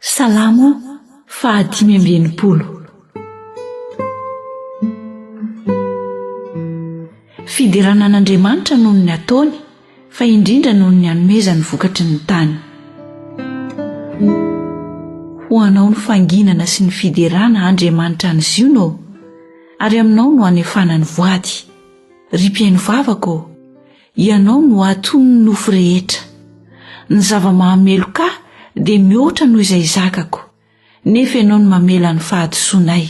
Salamo fahadimy amby enimpolo. Fiderana an'Andriamanitra noho ny ataony fa indrindra noho ny anomezany vokatry ny tany. Ho anao ny fanginana sy ny fiderana Andriamanitra any Ziona ô, ary aminao no anefana ny voady. Ry mpihaino vavaka ô, Ianao no atonin'ny nofo rehetra. Ny zava-mahameloka ahy dia mihoatra noho izay zakako, nefa Ianao no mamela ny fahadisoanay.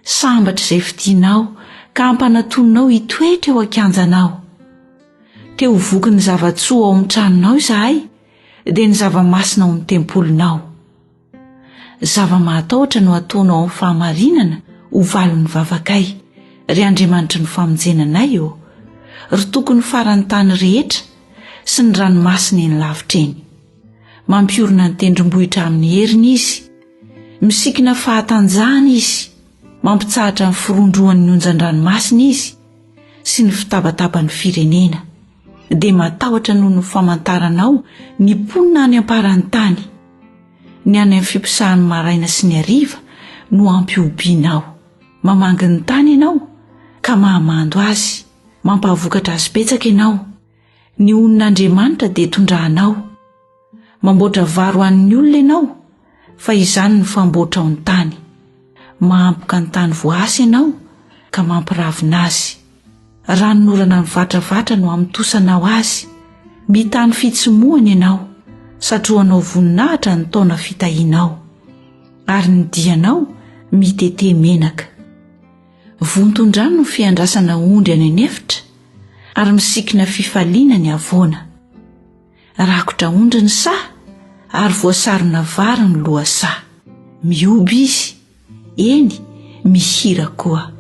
Sambatra izay fidinao ka ampanatoninao hitoetra eo an-kianjanao. Te ho voky ny zava-tsoa ao amin'ny tranonao izahay, dia ny zava-masina ao amin'ny tempolinao. Zava-mahatahotra no ataonao amin'ny fahamarinana ho valin'ny vavakay, ry Andriamanitry ny famonjena anay ô, ry Tokon'ny faran'ny tany rehetra sy ny ranomasina eny lavitra eny. Mampiorina ny tendrombohitra amin'ny heriny Izy, misikina fahatanjahana Izy, mampitsahatra ny firohondrohan'ny onjan-dranomasina Izy sy ny fitabataban'ny firenena. Dia matahotra noho ny famantaranao ny mponina any am-paran'ny tany. Ny any amin'ny fiposahan'ny maraina sy ny hariva no ampihobianao. Mamangy ny tany ianao ka mahamando azy, mampahavokatra azy betsaka ianao. Ny onin'Andriamanitra dia tondrahanao. Mamboatra vary ho an'ny olona ianao, fa izany no famboatrao ny tany. Mahampoka ny tany voaasa ianao ka mampiravina azy. Ranonorana mivatravatra no amontosanao azy, mitany fitsimohana ianao, satrohanao voninahitra ny taona fitahianao, ary ny dianao mitete menaka. Vonton-drano ny fiandrasana ondry any an'efitra, ary misikina fifaliana ny havoana. Rakotra ondry ny saha, ary voasarona vary ny lohasaha. Mihoby izy, eny, mihira koa.